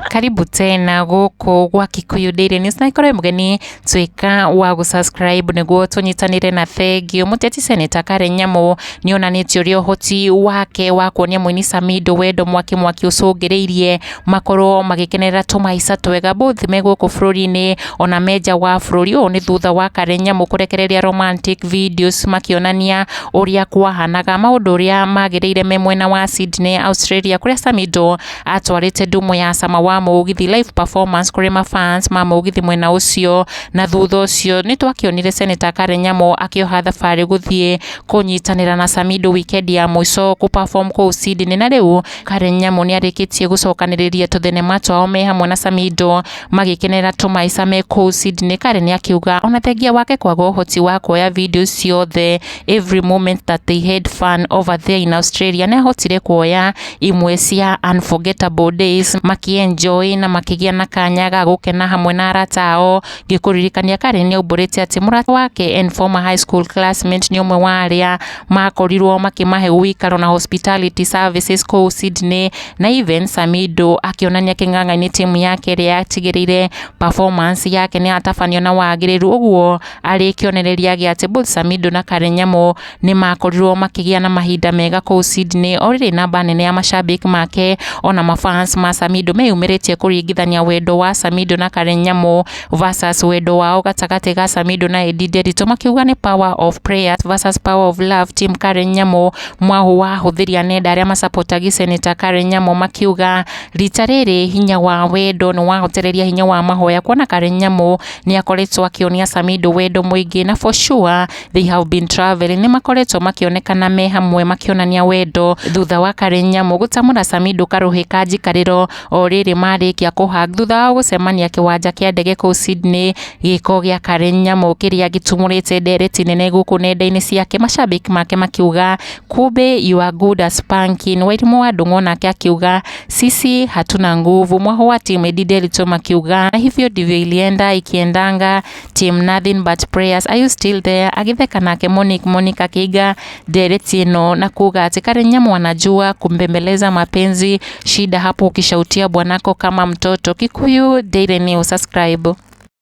Karibu tena gũkũ gwa Kikuyu Daily News, na ikorwo mũgeni tuĩka wa gũ-subscribe nĩguo tũnyitanĩre. Na thengio. Mũteti Senator Karen Nyamu nĩ onanĩtie ũrĩa ũhoti wake wa kuonia mũini Samido wendo mwaki mwaki ũcũngĩrĩirie makorwo magĩkenerera tũmaica twega both me gũkũ bũrũri-inĩ ona me nja wa bũrũri. Ũũ nĩ thutha wa Karen Nyamu kũrekereria romantic videos makĩonania ũrĩa kwahanaga maũndũ ũrĩa magĩrĩire me mwena wa Sydney, Australia, kũrĩa Samido atwarĩte ndumo ya cama wa mũgithi live performance kũrĩ mafans ma mũgithi mwena ũcio. Na thutha ũcio nĩ twakĩonire Senator Karen Nyamu akĩoha thabarĩ gũthiĩ kũnyitanĩra na Samido weekend ya mũico kũ perform kũu Sydney. Na rĩu Karen Nyamu nĩ arĩkĩtie gũcokanĩrĩria tũthenema twao me hamwe na Samido magĩkenera tũmaica me kũu Sydney. Karen akiuga ona thengia wake kwaga ũhoti wa kuoya video ciothe every moment that they had fun over there in Australia, nĩ ahotire kuoya imwe cia unforgettable days makĩenjoy na makĩgĩa na kanya ga gũkena hamwe na arata ao. Ngĩkũririkania, Karen nĩ aumbũrĩte atĩ mũrata wake and former high school classmate nĩ ũmwe wa arĩa makorirwo makĩmahe ũikaro na hospitality services kũu Sydney, na even Samido akĩonania kĩng'ang'a-inĩ timu yake ĩrĩa yatigĩrĩire performance yake nĩ yatabanio na wagĩrĩru. Ũguo arĩ kĩonereria gĩa atĩ both Samido na Karen Nyamu nĩ makorirwo makĩgĩa na mahinda mega kũu Sydney. O rĩrĩ, namba nene ya mashabiki make ona mafans ma Samido meyumĩrĩtie kũringithania wendo wa Samido na Karen Nyamu versus wendo wao gatagatĩ ga Samido na Edday Nderitu, makiuga nĩ power of prayer versus power of love. Team Karen Nyamu, mwahu wa ahũthĩri a nenda arĩa macapotagi Senator Karen Nyamu, makiuga rita rĩrĩ hinya wa wendo nĩ wahotereria hinya wa mahoya, kuona Karen Nyamu nĩ akoretwo akĩonia Samido wendo mũingĩ, na for sure they have been traveling, nĩ makoretwo makĩonekana me hamwe makĩonania wendo thutha wa Karen Nyamu gũtamũra Samido karũhĩ ka njikarĩro o rĩrĩ marĩkia kũhug thutha wa gũcemania kĩwanja kĩa ndege kũu Sydney. Gĩko gĩa Karen Nyamu kĩrĩa gĩtumũrĩte ndereti nene gũkũ nenda-inĩ ciake, mashabiki make makiuga, "Kumbe you are good at spanking." Wairimũ wa Ndung'u nake akiuga, "Sisi hatuna nguvu." Mwaho wa team Edday Nderitu makiuga, "Na hivyo ndivyo ilienda ikiendanga, team nothing but prayers, are you still there?" Agĩtheka nake Monique Monique akĩiga ndereti ĩno na kuga atĩ Karen Nyamu anajua kumbembeleza mapenzi, shida hapo ukishautia bwanako kama mtoto. Kikuyu Daily News, subscribe.